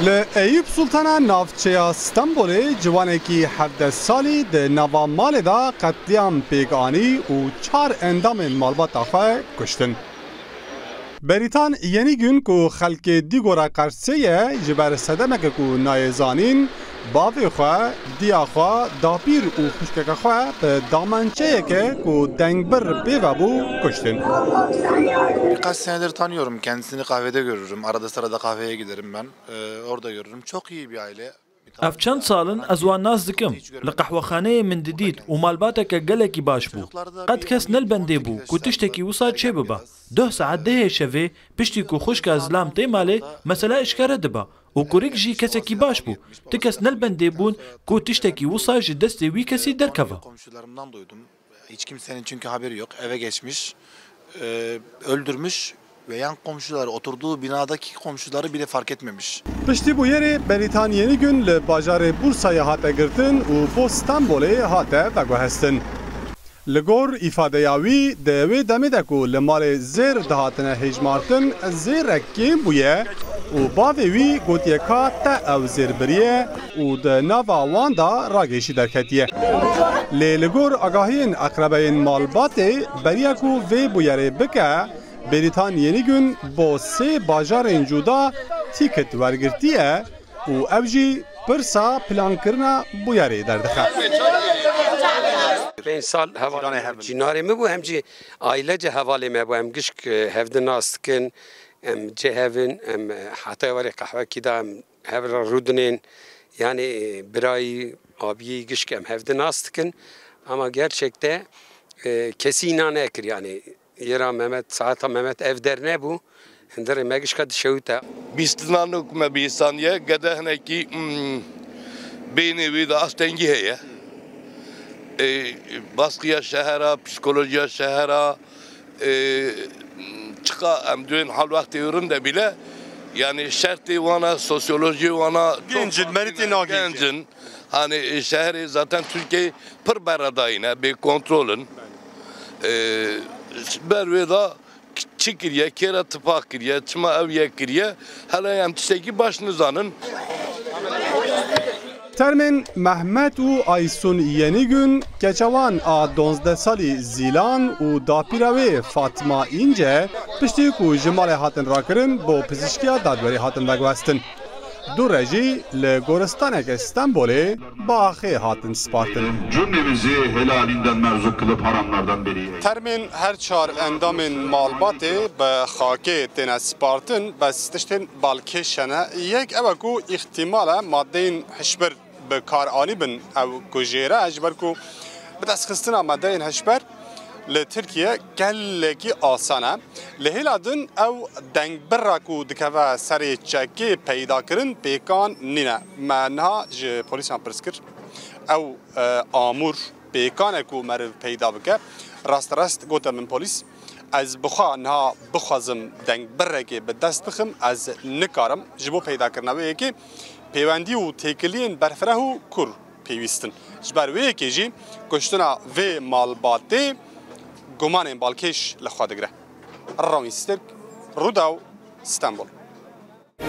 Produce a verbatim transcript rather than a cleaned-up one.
Li Eyûp Sultana navçeya Stenbolê ciwanekî hevdeh salî di nava malê de qetlîam pêk anî û çar endamên malbata xwe kuştin. Berîtan Yenîgün ku xelkê Dîgora Qersê ye, ji ber sedemeke ku nayê zanîn, bavê xwe, diya xwe, dapîr û xwişkeke xwe bi damençeyeke ku dengbir pê ve bû, kuştin. Birkaç senedir tanıyorum. Kendisini kahvede görürüm. Arada sırada kahveye giderim ben. Ee, orada görürüm. Çok iyi bir aile. Ev çend sal in ez wan nas dikim. Li qehwexaneyê min didît û malbateke gelekî baş bû. Qet kes ne li bendê bû ku tiştekî wisa çêbibe. Duh saet dehê şevê, piştî ku xwişka zilam tê malê, mesele eşkere dibe û kurik jî kesekî baş bû. Ti kes ne li bendê bûn ku tiştekî wisa ji destê wî kesî derkeve. Komşularımdan duydum. Hiç kimsenin çünkü haberi yok. Eve geçmiş, e, öldürmüş ve yan komşuları, oturduğu binadaki komşuları bile fark etmemiş. Piştî bûyerê Berîtan Yenîgün li bajarê Bursayê hate girtin û bo Stenbolê hate veguhestin. Li gor îfadeya wî, di wê demê de ku li malê zêr dihatine hêjmartin, zêrek kêm bûye û bavê wî gotiye ka te ew zêr biriye û di nava wan de ragêşî derketiye. Lê li gor agahiyên eqrebeyên malbatê, beriya ku vê bûyerê bike, Berîtan Yenîgün bo sê bajarên cuda tîkit wergirtiye û ew jî pirsa plankirina bûyerê derdixe. Pênc sal hevalê me bû. Cînarê min bû, hem jî ailece hevalê me bû. Em gişk, e, hevdin nas dikin, em cihevin, em, e, heta warê qehwekî de em hev re rûdinên. Yani, e, birayî, abiyî gişk em hevdin nas dikin. Ama gerçekte, e, kesî îna nekir yani. Yê ra Mehmet, saeta Mehmet ev der nebû, hundirê me gişka dişewite. Bîstina nû ku me bihîstandiye, gede hinekî, hmm, beynê wî de astengî heye. Ê, baskiya şehera, psîkolojiya şehera, ê, çiqa em duyên hal wextê wî rind e bîle, yani şertê wana, sosyolojiyê wana, Genc in, merîtê nagêncin. Genc in. Hani, e, şeherê zaten Tirkiyeyê pir beredayî ne, bê kontrol in. E, ber wê de çi kiriye, kê re tipak kiriye, çima ew yek kiriye, hela em tiştekî baş nizanin. Termên Mehmet û Aysun Yenîgün, keça wan a duwazdeh salî Zîlan û dapîra wê Fatma Înce, piştî ku ji malê hatin rakirin, bo pizîşkiya dadwerî hatin veguhestin. Du re jî li goristaneke Stenbolê bi axê hatin spartin. Cümlemizi helalinden merzu kılıp haramlardan beri eyle. Termên her çar endamên malbatê bi xakê têne spartin, bes tiştên balkêş hene. Yek ew e ku îxtîmal e madeyên hişbir bi kar anîbin ew ku jêre, ji ber ku bi destxistina madeyên hişber li Tirkiye gelekî asan e. Li hêla din ew dengbira ku dikeve serê çekê peyda kirin pêkan nîne. Me niha ji polîsan pirs kir. Ew, e, amûr pêkan e ku meriv peyda bike. Rasterast gote min polîs, ez bi xwe niha bixwazim dengbirekê bi dest bixim, ez nikarim. Ji bo peydakirina wê yekê pêwendî û têkiliyên berfireh û kûr pêwîst in. Ji ber wê yekê jî kuştina vê malbatê gumanên balkêş li xwe digire. Rawîn Stirk, Rûdaw, Stenbol.